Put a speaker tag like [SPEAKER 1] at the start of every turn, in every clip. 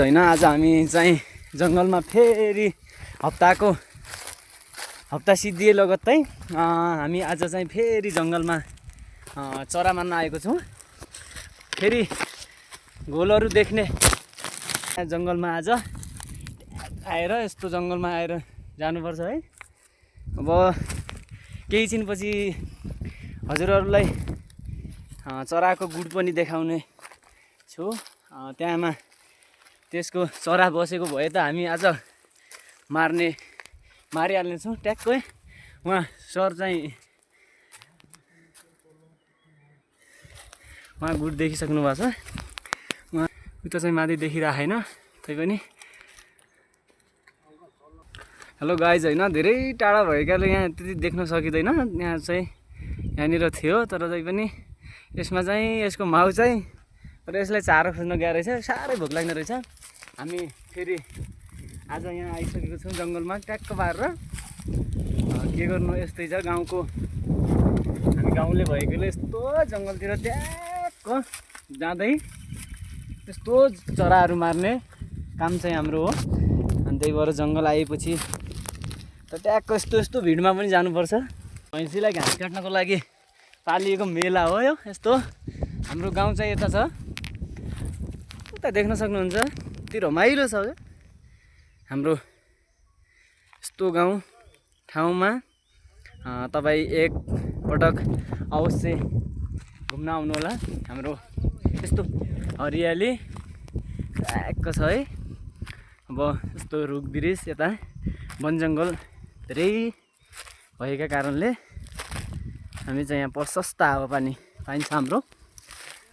[SPEAKER 1] होइन आज हामी चाहिँ जङ्गलमा फेरि हप्ता सिद्धिए लगत्तै हामी आज चाहिँ फेरि जङ्गलमा चरा मार्न आएको छौँ। फेरि घोलहरू देख्ने जङ्गलमा आज आएर यस्तो जङ्गलमा आएर जानुपर्छ है। अब केही छिनपछि हजुरहरूलाई चराको गुड पनि देखाउने छु। त्यहाँमा त्यसको चरा बसेको भए त हामी आज मारिहाल्ने छौँ ट्याक्कै। उहाँ सर चाहिँ उहाँ गुड देखिसक्नु भएको छ। उहाँ उता चाहिँ माथि देखिरहेको छैन तैपनि। हेलो गाइज, होइन धेरै टाढा भएकाले यहाँ त्यति देख्न सकिँदैन। यहाँ चाहिँ यहाँनिर थियो तर तैपनि यसमा चाहिँ यसको माउ चाहिँ र यसलाई चारो खोज्न गएको रहेछ। साह्रै भोक लाग्ने रहेछ। हामी फेरि आज यहाँ आइसकेको छौँ जङ्गलमा ट्याक्क पारेर। के गर्नु, यस्तै छ गाउँको, हामी गाउँले भएकोले यस्तो जङ्गलतिर ट्याक्क जाँदै यस्तो चराहरू मार्ने काम चाहिँ हाम्रो हो। अनि त्यही भएर जङ्गल आएपछि त ट्याक्क यस्तो भिडमा पनि जानुपर्छ। भैँसीलाई घाँस काट्नको लागि पालिएको मेला हो यो। यस्तो हाम्रो गाउँ चाहिँ यता छ, उता देख्न सक्नुहुन्छ। यति रमाइलो छ क्या हाम्रो यस्तो गाउँ ठाउँमा। तपाईँ एकपटक अवश्य घुम्न आउनु होला। हाम्रो यस्तो हरियाली ट्याक्क छ है। अब यस्तो रुख बिरिछ यता वन जङ्गल धेरै भएका कारणले हामी चाहिँ यहाँ प्रशस्त हावापानी पाइन्छ हाम्रो।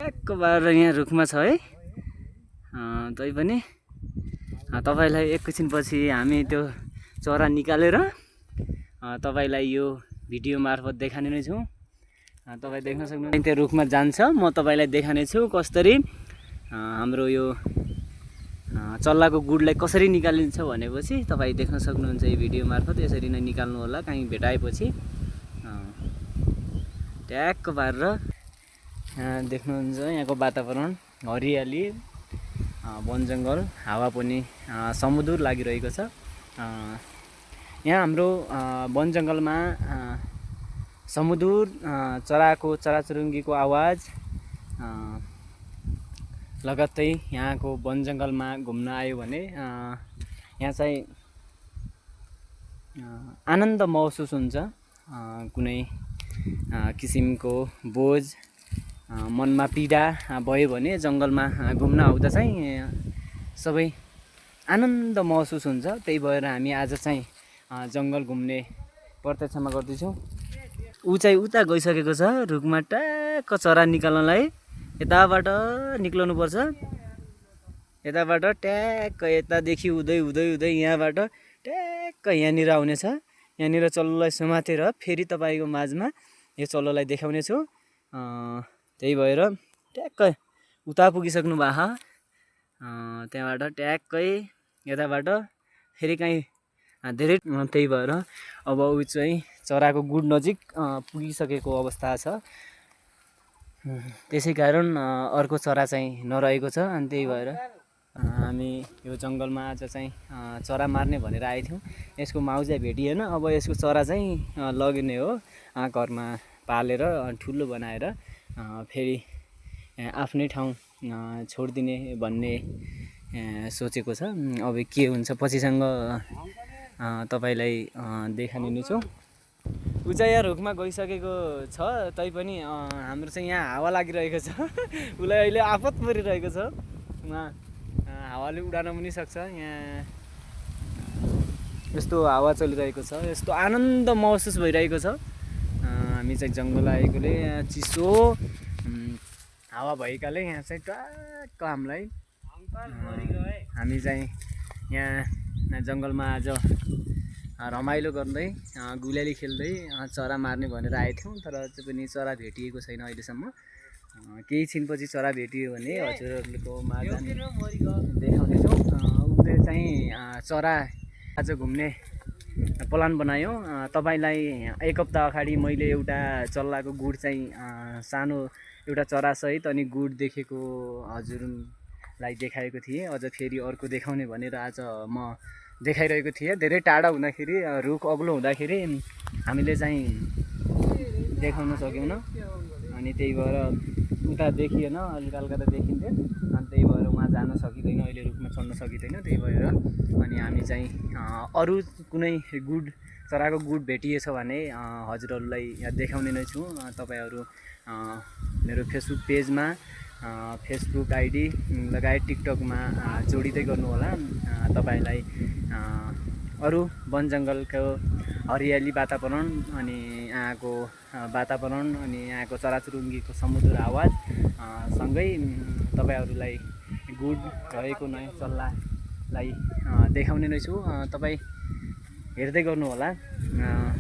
[SPEAKER 1] ट्याक्क पारेर यहाँ रुखमा छ है। तैपनि तपाईँलाई एकैछिनपछि हामी त्यो चरा निकालेर तपाईँलाई यो भिडियो मार्फत देखाउने नै छौँ। तपाईँ देख्न सक्नुहुन्छ त्यो रुखमा जान्छ। म तपाईँलाई देखाउने छु कसरी हाम्रो यो चल्लाको गुडलाई कसरी निकालिन्छ भनेपछि तपाईँ देख्न सक्नुहुन्छ यो भिडियो मार्फत। यसरी नै निकाल्नु होला कहीँ भेटाएपछि। ट्याक्क पारेर देख्नुहुन्छ यहाँको वातावरण हरियाली, वन जङ्गल, हावा पनि समुद्र लागिरहेको छ। यहाँ हाम्रो वन जङ्गलमा समुद्र, चराचुरुङ्गीको आवाज लगत्तै यहाँको वन जङ्गलमा घुम्न आयो भने यहाँ चाहिँ आनन्द महसुस हुन्छ। कुनै किसिमको बोझ मनमा पीडा भयो भने जङ्गलमा घुम्न आउँदा चाहिँ सबै आनन्द महसुस हुन्छ। त्यही भएर हामी आज चाहिँ जङ्गल घुम्ने प्रत्यक्षमा गर्दैछौँ। ऊ चाहिँ उता गइसकेको छ रुखमा ट्याक्क चरा निकाल्नलाई। यताबाट निक्लनुपर्छ, यताबाट ट्याक्क यतादेखि उदै यहाँबाट ट्याक्क यहाँनिर आउनेछ। यहाँनिर चल्लोलाई समातेर फेरि तपाईँको माझमा यो चल्लोलाई देखाउने छु। त्यही भएर ट्याक्क उता पुगिसक्नु भएको। त्यहाँबाट ट्याक्कै यताबाट फेरि कहीँ धेरै। त्यही भएर अब ऊ चाहिँ चराको गुड नजिक पुगिसकेको अवस्था छ। त्यसै कारण अर्को चरा चाहिँ नरहेको छ। अनि त्यही भएर हामी यो जङ्गलमा आज चाहिँ चरा मार्ने भनेर आएको थियौँ। यसको माउ चाहिँ भेटिएन। अब यसको चरा चाहिँ लगिने हो घरमा पालेर ठुलो बनाएर फेरि आफ्नै ठाउँ छोडिदिने भन्ने सोचेको छ। अब के हुन्छ पछिसँग तपाईँलाई देखाउने नै छु। ऊ चाहिँ यहाँ रुखमा गइसकेको छ। तैपनि हाम्रो चाहिँ यहाँ हावा लागिरहेको छ। उसलाई अहिले आफत परिरहेको छ। उहाँ हावाले उडान पनि सक्छ। यहाँ यस्तो हावा चलिरहेको छ, यस्तो आनन्द महसुस भइरहेको छ। हामी चाहिँ जङ्गल आएकोले चिसो हावा भएकाले यहाँ चाहिँ ट्याक्क हामीलाई हामी चाहिँ यहाँ जङ्गलमा आज रमाइलो गर्दै गुलियाली खेल्दै चरा मार्ने भनेर आएको थियौँ। तर चाहिँ पनि चरा भेटिएको छैन अहिलेसम्म। केही छिनपछि चरा भेटियो भने हजुरहरूको माझ देखाउनेछौँ। उसले चाहिँ चरा आज घुम्ने प्लान बनायो। तपाईँलाई एक हप्ता अगाडि मैले एउटा चल्लाको गुड चाहिँ सानो एउटा चरासहित अनि गुड देखेको हजुर लाई देखाएको थिएँ। अझ फेरि अर्को देखाउने भनेर आज म देखाइरहेको थिएँ। धेरै टाढा हुँदाखेरि रुख अग्लो हुँदाखेरि हामीले चाहिँ देखाउन सकेनौँ अनि त्यही भएर उता देखिएन, हल्का हल्का त देखिन्थ्यो अनि त्यही भएर उहाँ जान सकिँदैन, अहिले रुखमा चढ्न सकिँदैन। त्यही भएर अनि हामी चाहिँ अरू कुनै गुड चराको गुड भेटिएछ भने हजुरहरूलाई देखाउने नै छु। तपाईँहरू मेरो फेसबुक पेजमा, फेसबुक आइडी लगायत टिकटकमा जोडिँदै गर्नुहोला। तपाईँलाई अरू वन जङ्गलको हरियाली वातावरण अनि यहाँको वातावरण अनि यहाँको चराचुरुङ्गीको समुद्र आवाज सँगै तपाईँहरूलाई गुड रहेको नयाँ सल्लाहलाई देखाउने नै छु। तपाईँ हेर्दै गर्नुहोला।